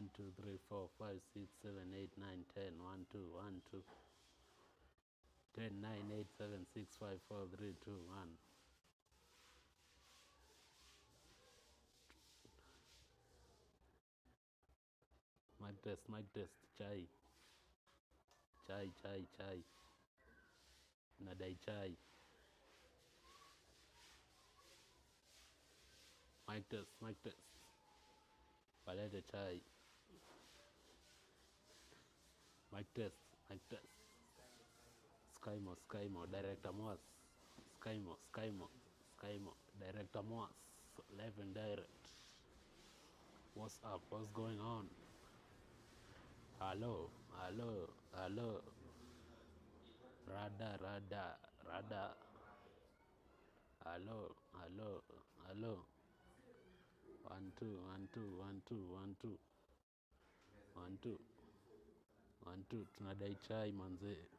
1 2 3 4 5 6 7 8 9 10 1 2 1 2 10 9 8 7 6 5 4 3 2 1. Mic test, mic test, chai. Chai, chai, chai. Nadai chai. Mic test, mic test. Walete chai. Mic test, mic test. Skymo, Skymo, Director Moas. Skymo, Skymo, Skymo, Director Moas. Live and direct. What's up? What's going on? Hello, hello, hello. Rada, rada, rada. Hello, hello, hello. 1 2 1 2 1 2 1 2 1 2 1 2. Tunadai chai manzee.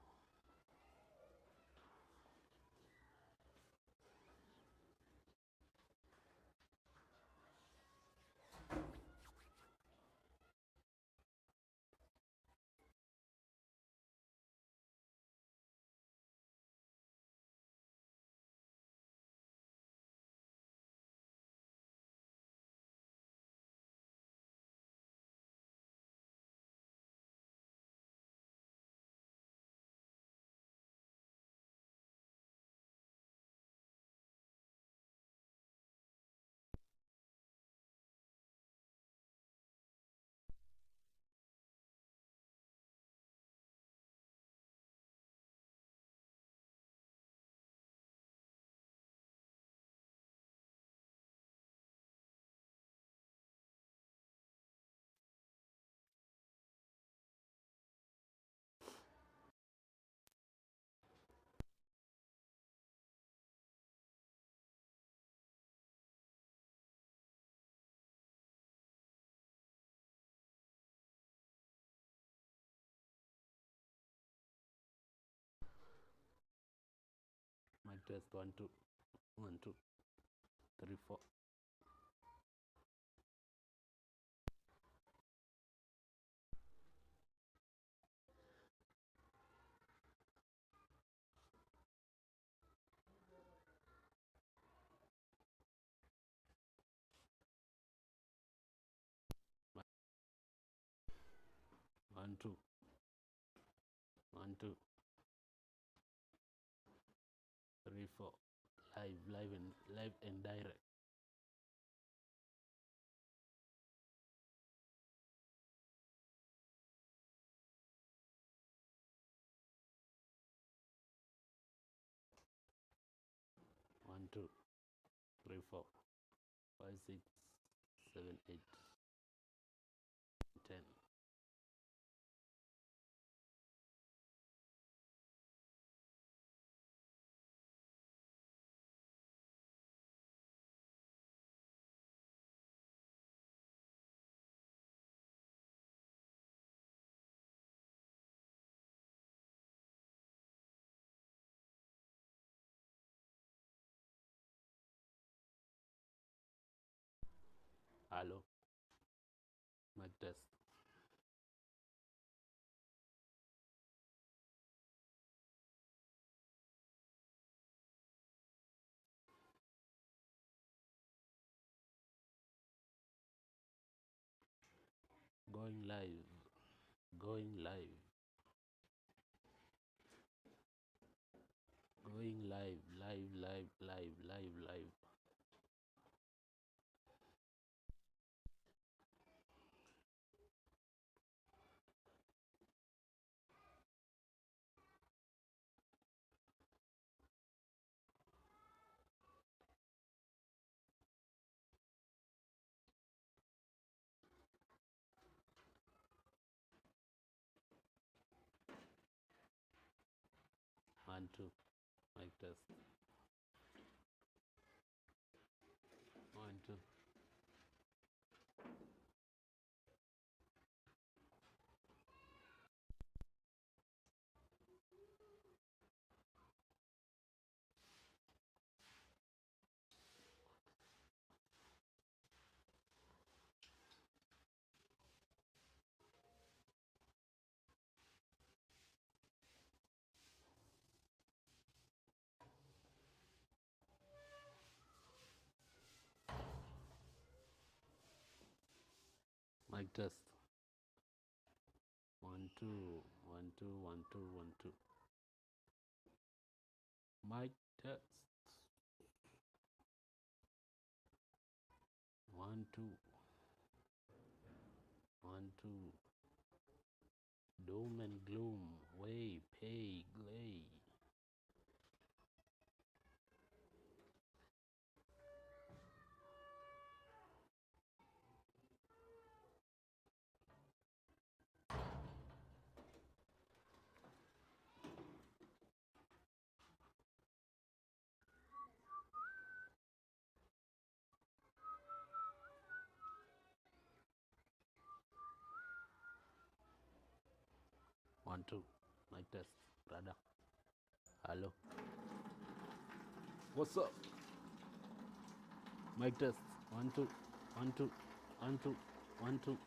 Mic test 1 2 1 2 3 4. 1 2 1 2 3 4. Live, live and live and direct. 1 2 3 4 5 6 7 8 10. Hello, mic test. Going live, going live, going live, live, live, live, live, live. 1 2, mic test. 1 2. Mic test. 1 2 1 2 1 2 1 2. Mic test. 1 2 1 2. Doom and gloom. Way pay glay. One two. Mic test, brother. Hello. What's up? Mic test. 1 2 1 2 1 2 1 2.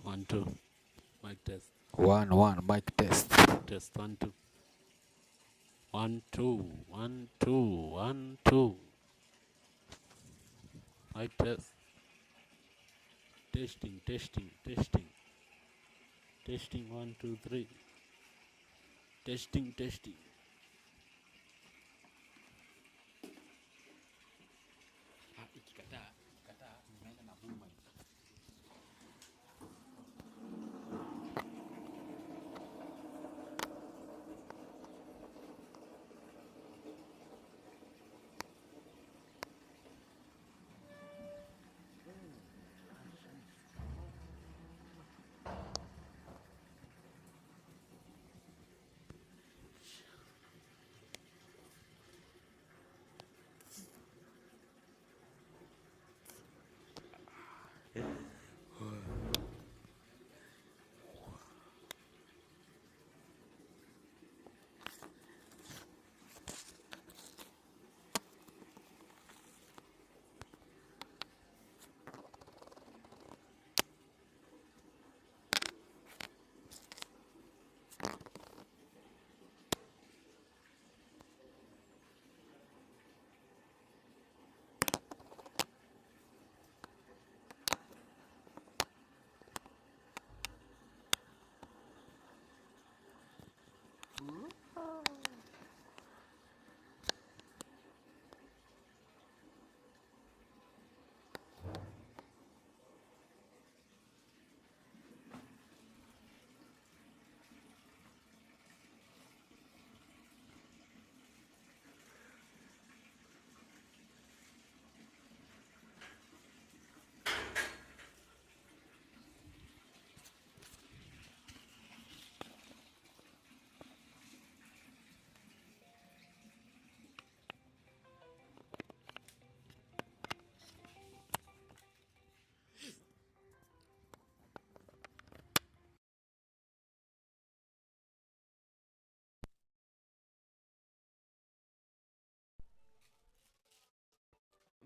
1 2. Mic test. 1 1 mic test. Test 1 2. 1 2 1 2 1 2. Mic test. Testing, testing, testing. Testing 1 2 3. Testing, testing. Ikikataa, ikikataa tunaenda na boom mic.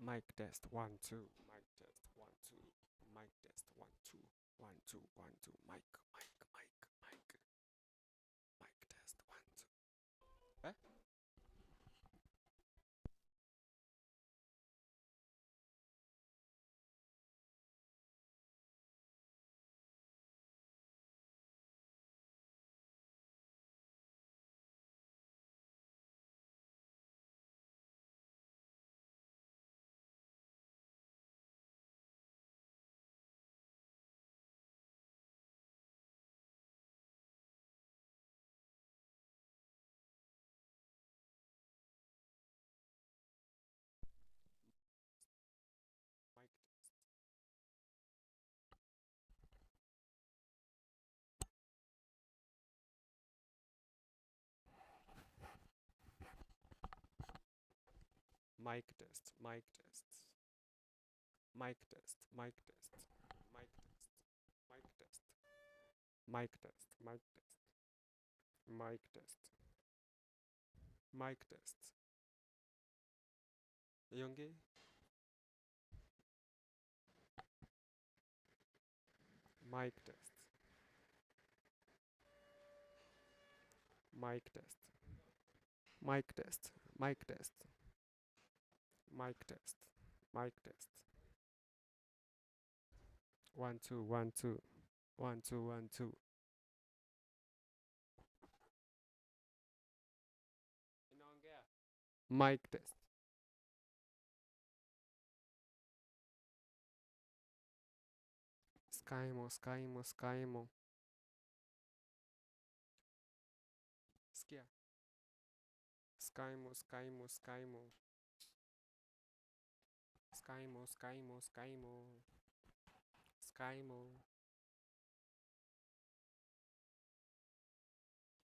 Mic test 1 2. Mic test 1 2. Mic test 1 2. 1 2 1 2. Mic mic mic mic. Mic test 1 2. Eh? Mic test. Mic test. Mic test. Mic test. Mic test. Mic test. Mic test. Mic test. Mic test. Mic test. Yonge. Mic test. Mic test. Mic test. Mic test. Mic test. Mic test. 1 2 1 2. 1 2 1 2. Inaongea. Mic test. Skymo, Skymo, Skymo. Sikia. Skymo, Skymo, Skymo. Skymo, Skymo, Skymo. Skymo.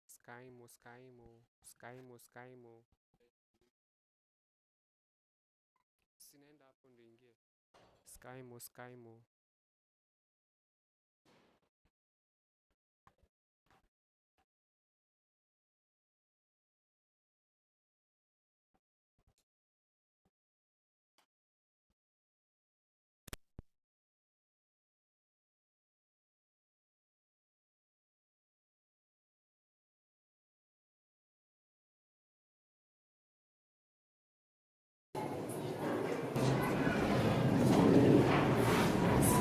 Skymo, Skymo, Skymo, Skymo. Sinaenda hapo ndio ingie. Skymo, Skymo.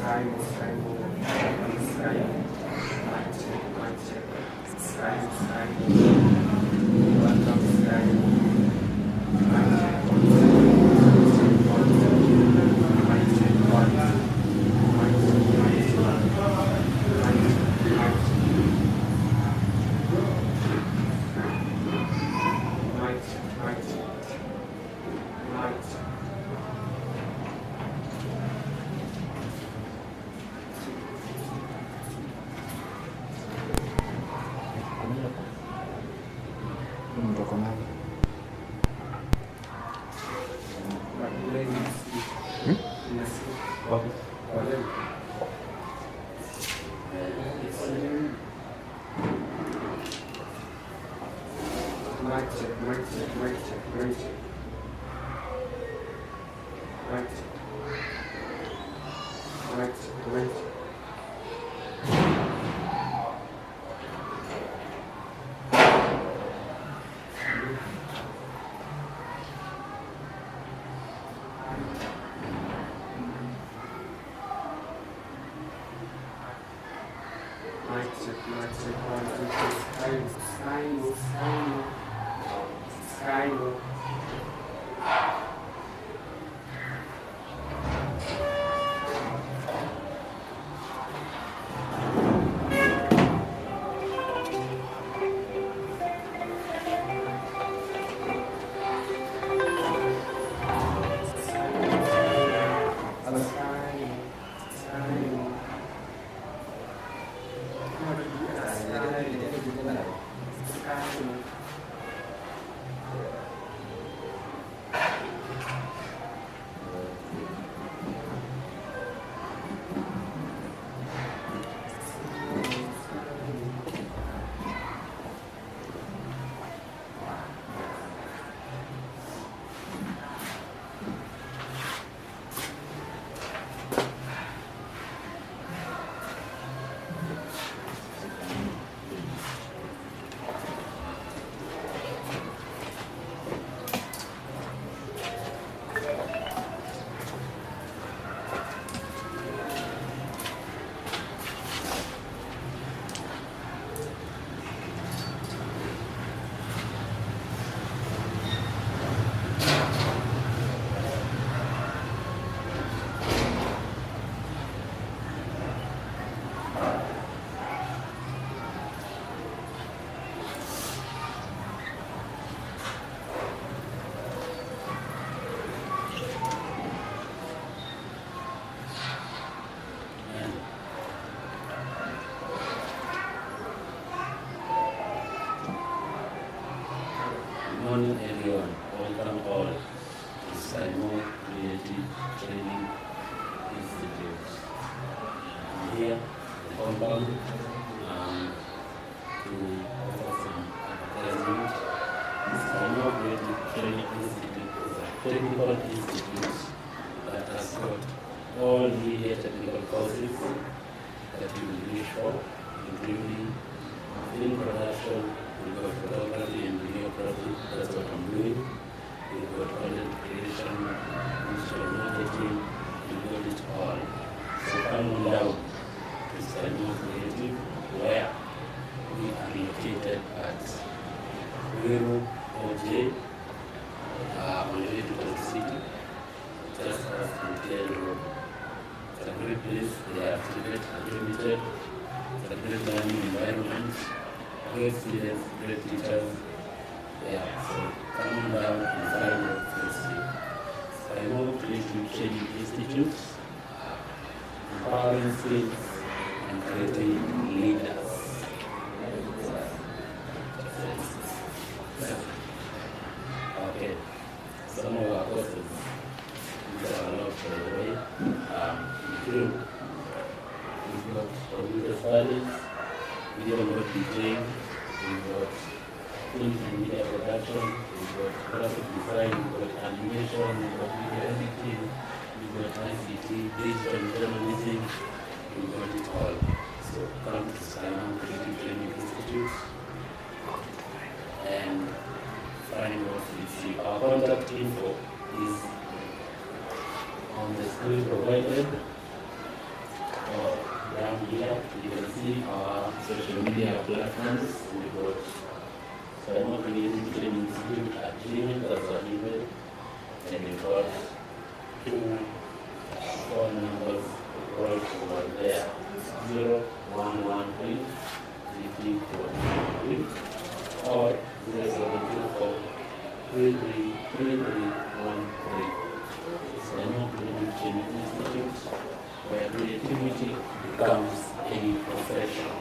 Skymo, Skymo, Skymo. Mic check, mic check. Skymo, Skymo. Welcome, Skymo. Mic check, 1 2, 1 2. Mic check, 1 2. Mic check, mic check. Mic check, mic check. Mic check, mic check. Mic check. Mtoko nani? Wapi? Mic check, mic check, mic check, mic check. Mic check. Mic check, mic check. Mic check, mic check, 1 2 3. Skymo, Skymo, Skymo. Skymo. Skymo, Skymo. Great learning environment, great students, great teachers. Yeah, so come on down and find what fits you. Skymo Creative Training Institute, empowering skills and creating leaders. Okay, some of our courses, which are a lot by the way, include we've got computer studies, video remote DJing, we've got film and media production, we've got graphic design, we've got animation, we've got video editing, we've got ICT, digital journalism, we've got it all. So come to Skymo Creative Training Institute and find what fits you. Our contact info is on the screen provided, or down here you can see our social media platforms. We've got Skymo Creative Training Institute at Gmail, that's our email, and we've got two phone numbers right over there, 0113 3343 or 0724 333313. Skymo Creative Training Institute, where creativity becomes a profession.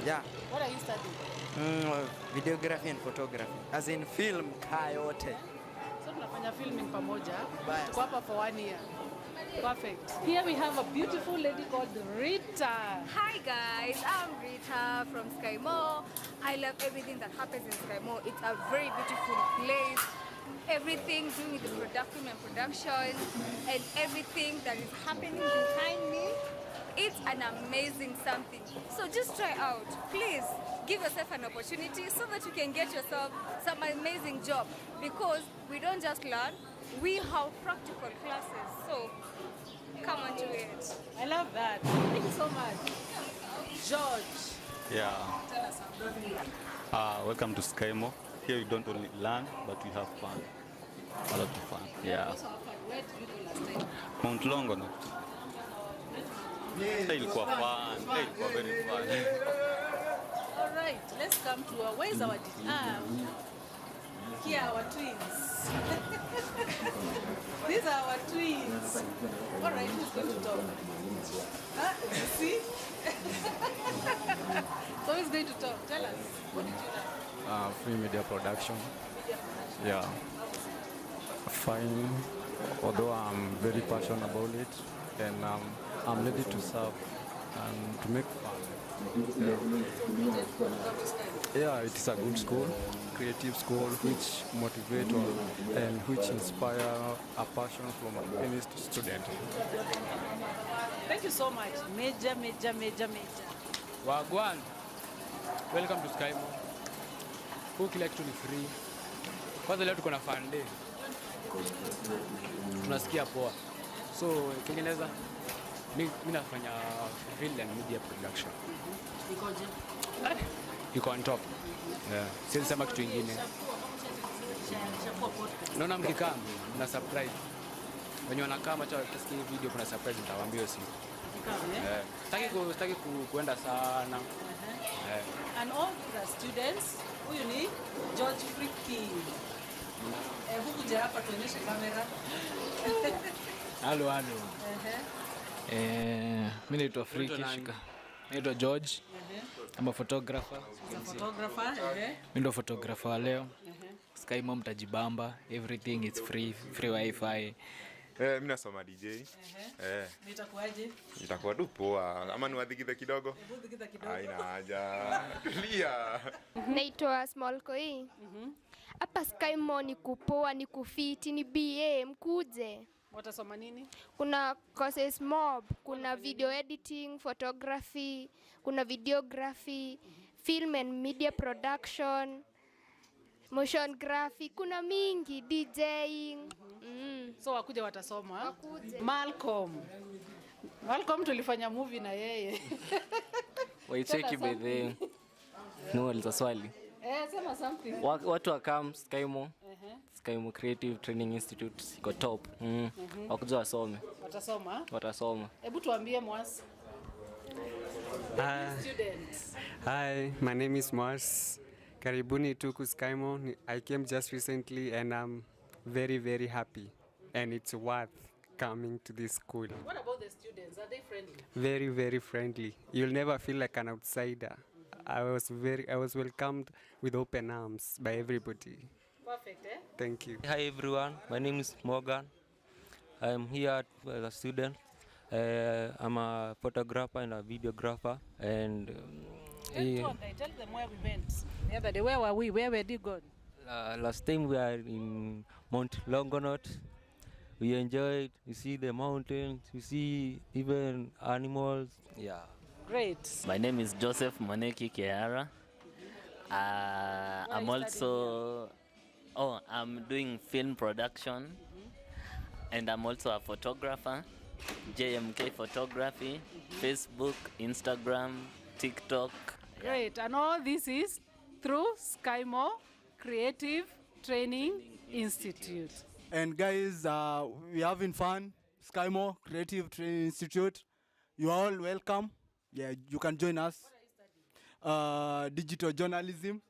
Yeah. What are you studying? Videography and photography. As in film kaa yote. So tunafanya filming pamoja. Tuko hapa for 1 year. Perfect. Here we have a beautiful lady called Rita. Hi guys, I'm Rita from Skymo. I love everything that happens in Skymo. It's a very beautiful place. Everything doing with the production and production and everything that is happening behind me. It's an amazing something. So just try out. Please give yourself an opportunity so that you can get yourself some amazing job, because we don't just learn, we have practical classes. So come on to it. I love that. Thank you so much. George. Yeah. Tell us something. Welcome to Skymo. Here you don't only learn, but we have fun. A lot of fun. Yeah. Also have fun. Where did you go last time? Mount Longonot. Ilikuwa fun. Ilikuwa very fun. All right, let's come to our, where's our here are our twins. These are our twins. All right, who's going to talk? You see? So who's going to talk? Tell us, what did you learn? Free media production. Media production. Yeah. Fine, although I'm very passionate about it, and I'm ready to serve and to make fun. Yeah. Yeah, it is a good school, creative school, which motivates and which inspire a passion from any student. Thank you so much. Major, major, major, major. Wagwan. Welcome to Skymo. Huku kila kitu ni free. Kwanza leo tuko na fun day. Tunasikia poa. So Kiingereza mimi nafanya film and media production. Ikoje? Iko on top. Yeah. Siwezi sema kitu kingine. Naona mkikaa na surprise. Wenye wanakaa macho wakisikia hii video kuna surprise nitawaambia siku. Yeah. Sitaki kuenda sana. Yeah. And all the students, huyu ni George Friki. Hukuja hapa tuonyeshe kamera. Halo halo. Mimi naitwa Friki Shika. Naitwa George. I'm a photographer. A photographer, Mimi ndo photographer leo. Skymo mtajibamba, everything is free, free wifi. Mimi nasoma DJ. Nitakuaje? Nitakuwa tu poa. Ama niwadhikithe kidogo? Hebu kidogo. Haina haja. Tulia. Naitwa Small Koi. Hapa Skymo ni kupoa, ni kufiti, ni BA, mkuje. Watasoma nini? Kuna courses mob, kuna video editing, photography, kuna videography, film and media production, motion graphic, kuna mingi, DJing. So wakuja watasoma. Wakuje. Malcolm. Malcolm tulifanya movie na yeye. Waicheki by the no aliza swali. Sema something. Watu wakam Skymo. Skymo Creative Training Institute iko top. Wakuja wasome. Watasoma? Watasoma. Hebu tuambie Mwas. Students. Hi, my name is Mwas. Karibuni tuku Skymo. I came just recently and I'm very, very happy. And it's worth coming to this school. What about the students? Are they friendly? Very, very friendly. You'll never feel like an outsider. I was welcomed with open arms by everybody. Perfect, eh? Thank you. Hi everyone, my name is Morgan. I'm here as a student. I'm a photographer and a videographer. And tell them where we went the other day. Where were we? Where were you gone? Last time we are in Mount Longonot. We enjoyed. We see the mountains. We see even animals. Yeah. Great. My name is Joseph Moneki Kehara. I'm also, I'm doing film production, and I'm also a photographer. JMK Photography, Facebook, Instagram, TikTok. Great, and all this is through Skymo Creative Training Institute. And guys, we're having fun. Skymo Creative Training Institute. You are all welcome. Yeah, you can join us. Digital journalism.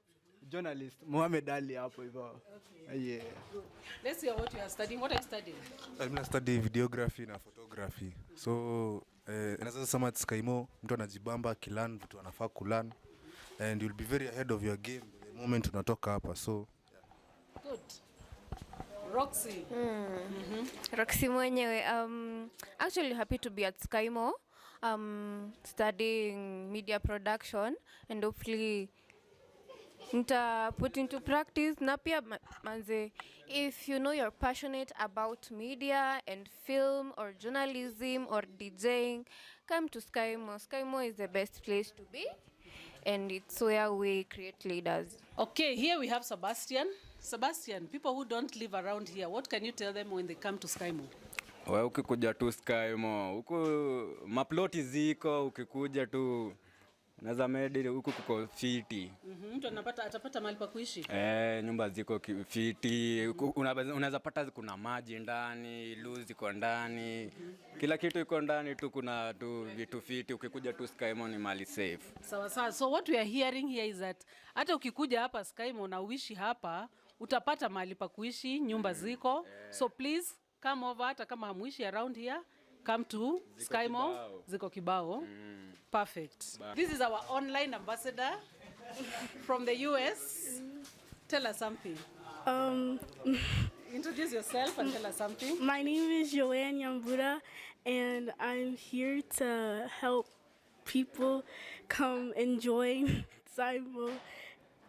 Journalist Mohamed Ali hapo hivyo. Okay. Yeah. Good. Let's hear what you are studying. What are you studying? I'm studying videography na photography. So, naweza sema Skymo mtu anajibamba akilearn vitu anafaa kulearn. And you'll be very ahead of your game the moment unatoka hapa, so Good. Roxy. Roxy mwenyewe. Actually happy to be at Skymo, studying media production, and hopefully nita put into practice. Na pia manze, if you know you're passionate about media and film or journalism or DJing, come to Skymo. Skymo is the best place to be, and it's where we create leaders. Okay, here we have Sebastian. Sebastian, people who don't live around here, what can you tell them when they come to Skymo? We ukikuja tu Skymo, huku maploti ziko, ukikuja tu unaweza medi huku kuko fiti. Mtu anapata atapata mahali pa kuishi. Eh, nyumba ziko fiti, unaweza pata kuna maji ndani, loo ziko ndani, kila kitu iko ndani tu, kuna tu vitu fiti. Ukikuja tu Skymo ni mali safe. Sawa sawa. So what we are hearing here is that hata ukikuja hapa Skymo na uishi hapa, utapata mahali pa kuishi, nyumba ziko. So please come over, hata kama hamuishi around here, come to Ziko Skymo. kibao. Ziko kibao. Perfect. This is our online ambassador from the US. Tell us something. Introduce yourself and tell us something. My name is Joanne Yambura, and I'm here to help people come and join Skymo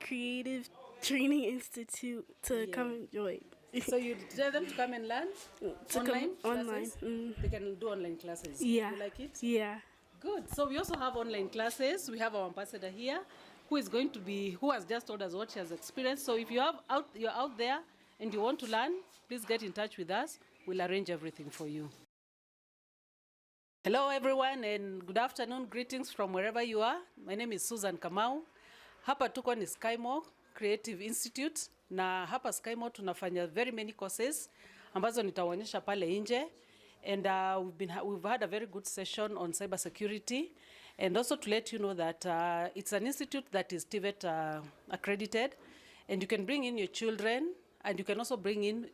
Creative Training Institute to come and join. So you tell them to come and learn To come online online, classes? They can do online classes. Yeah. You like it? Yeah. Good. So we also have online classes. We have our ambassador here who is going to be, who has just told us what she has experienced. So if you're out there and you want to learn, please get in touch with us. We'll arrange everything for you. Hello everyone and good afternoon. Greetings from wherever you are. My name is Susan Kamau. Hapa tuko ni Skymo Creative Institute, na hapa Skymo tunafanya very many courses ambazo nitawaonyesha pale nje. And we've had a very good session on cybersecurity, and also to let you know that it's an institute that is TVET accredited, and you can bring in your children, and you can also bring in